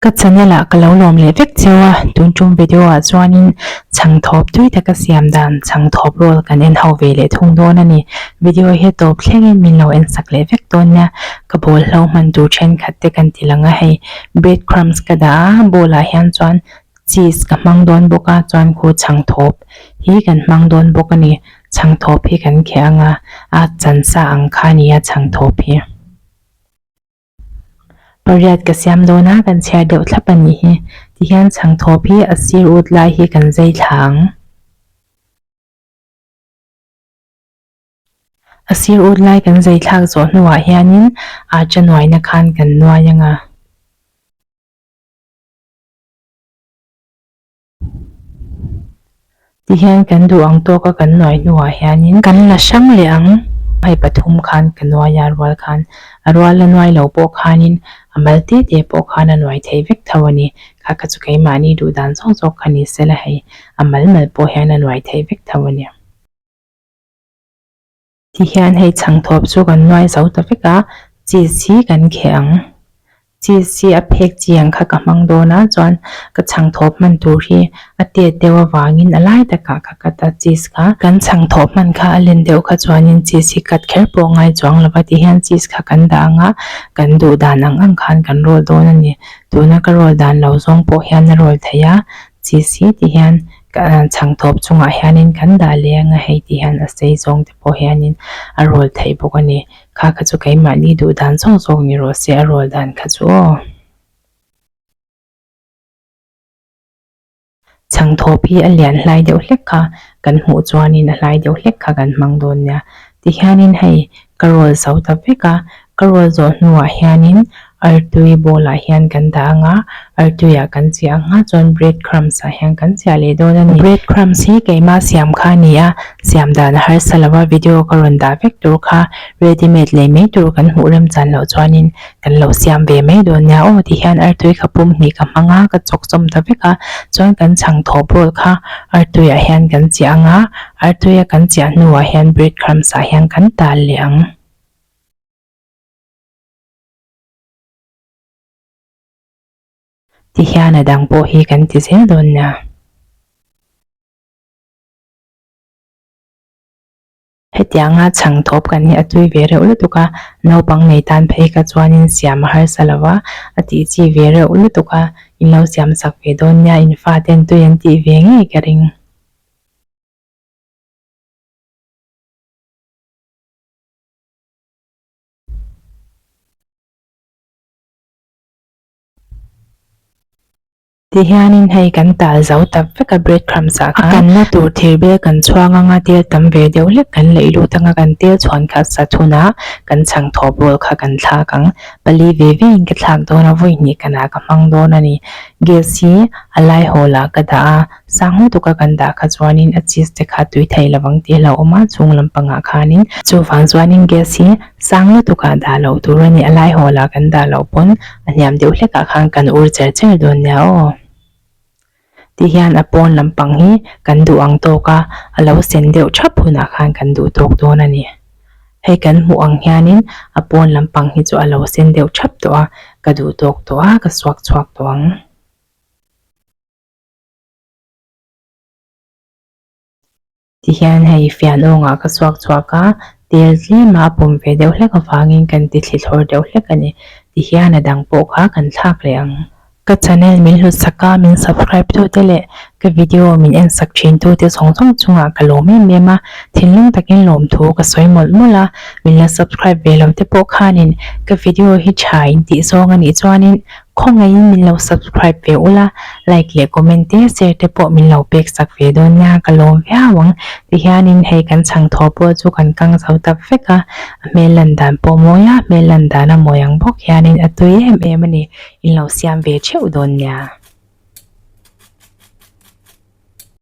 Ka channel ah ka lo lawm leh vek cheu a, tun tum video ah chuanin chhangthawp tui taka siam dan chhangthawp roll kan en ho ve leh thung dawn a ni. Video hi tawp thlengin min lo en sak leh vek dawn nia, ka bawl hlo hman tur thenkhat te kan ti lang a hei bread crumbs ka dah a, bowl ah hian chuan cheese ka hmang dawn bawk a chuan khu chhangthawp hi kan hmang dawn bawk a ni, chhangthawp hi kan kheh ang a, a chansa ang kha a ni a chhangthawp hi. Pariat ka siam dawn a kan chhiar deuh thlap a nih hi tihian chhangthawp hi a sir ut lai hi kan zai thla ang. A sir ut lai kan zai thlak zawh hnuah hianin acha nuaina khan kan nuai ang a. Tihian kan duh ang tawka kan nuai hnuah hianin kan la hrang leh ang. Hei pathum khan ka nuai a rual khan a rual la nuai lo pawh khanin a mal te te pawh khan a nuai thei vek tho a ni. Kha kha chu keimahni duh dan zawk zawk kha ni sela hei a mal mal pawh hian a nuai thei vek tho a ni. Tihian hei chhangthawp chu kan nuai zo ta vek a, cheese hi kan kheh ang. Cheese hi a phek chi ang kha ka hmang dawn a, chuan ka chhangthawp hman tur hi a tet deuh avangin a lai takah ka cut a cheese kha. Kan chhangthawp hman kha a len deuh kha chuanin cheese hi cut kher pawh ngai chuang lo va, tihian cheese kha kan dah ang a, kan duh dan ang ang khan kan roll dawn a ni. Tuna ka roll dan lo zawng pawh hian a roll theih a, cheese hi tihian Chhangthawp chungah hianin kan dah leh anga hei ti hian a sei zawng te pawh hianin a rawl theih bawk a ni. Kha kha chu keimahni duh dan zawk zawk ni rawh se a rawl dan kha chu aw. Chhangthawp hi a lian hlai deuh hlek kha kan hmuh chuanin a hlai deuh hlek kha kan hmang dawn nia. Tihianin hei ka rawl zo ta vek a, ka rawl zawh hnuah hianin artui bowl ah hian kan dah ang a, artui ah kan chiah ang a chuan bread crumbs ah hian kan chiah leh dawn a ni. Bread crumbs hi keimah siam kha a ni a, siam dan a harsa lo a, video ka rawn dah vek tur kha ready made lei mai tur kan hmuh rem chan loh chuanin kan lo siam ve mai dawn nia aw tihian artui kha pum hnih ka hmang a, ka chawk chawm ta vek a, chuan kan chhang thawh bowl kha artui ah hian kan chiah ang a, artui a kan chiah hnuah hian bread crumbs ah hian kan tal leh ang. Tihian a dang pawh hi kan ti zel dawn nia. Hetianga chhang thawp kan hi a tui ve reuh lutuk a, naupang nei tan phei kha chuanin siam a harsa lo va, a tih chi ve reuh lutuk a, in lo siam sak ve dawn nia, in faten tui an tih ve ngei ka ring. Tihianin hei kan tal zo ta vek a bread crumbs ah khan a kanna tur thir bel kan chhuang anga tel tam ve deuh hlek kan leih lut anga kan tel chhuan kha sat hunah kan chhang thaw bawl kha kan thlak ang pali ve ve in ka thlak dawn a vawi hnih kanah ka hmang dawn a ni gas hi a lai hawl ah ka dah a sang lutuk a kan dah kha chuanin a cheese te kha tui thei lovang tih a hlauhawm a chung lampangah khanin chuvang chuanin gas hi Sang lutuk ah dah loh tur a ni, a lai hawl ah kan dah loh pawn a hniam deuh hlek ah khan kan ur cher cher dawn nia aw. Ti hian a pawn lampang hi kan duh ang tawk a, a lo sen deuh thap hunah khan kan duh tawk dawn a ni. Hei kan hmuh ang hianin a pawn lampang hi chu a lo sen deuh thap tawh a, ka duh tawk tawh a, ka suak chhuak tawh ang. Tihian hei fian awngah ka chhuak chhuak a, tel tlem a pawm ve deuh hlek avangin kan ti thli thlawr deuh hlek a ni. Tihian a dang pawh kha kan thlak leh ang. Ka channel min hlut sak a, min subscribe tute leh ka video min en sak thin tute zawng zawng chungah ka lawm em em a, thinlung takin lawmthu ka sawi mawlh mawlh a, min la subscribe ve lo te pawh khanin ka video hi tha in tih zawng a nih chuanin Khawngaihin min lo subscribe ve ula, like leh comment te share te pawh min lo pek sak ve dawn nia ka lawm viau ang. Tihianin hei kan chhang thaw pawh chu kan kang zo tak vek a, a hmel lan dan pawh mawi a, hmel lan dan a mawi ang bawk hianin a tui em em a ni, in lo siam ve theuh dawn nia.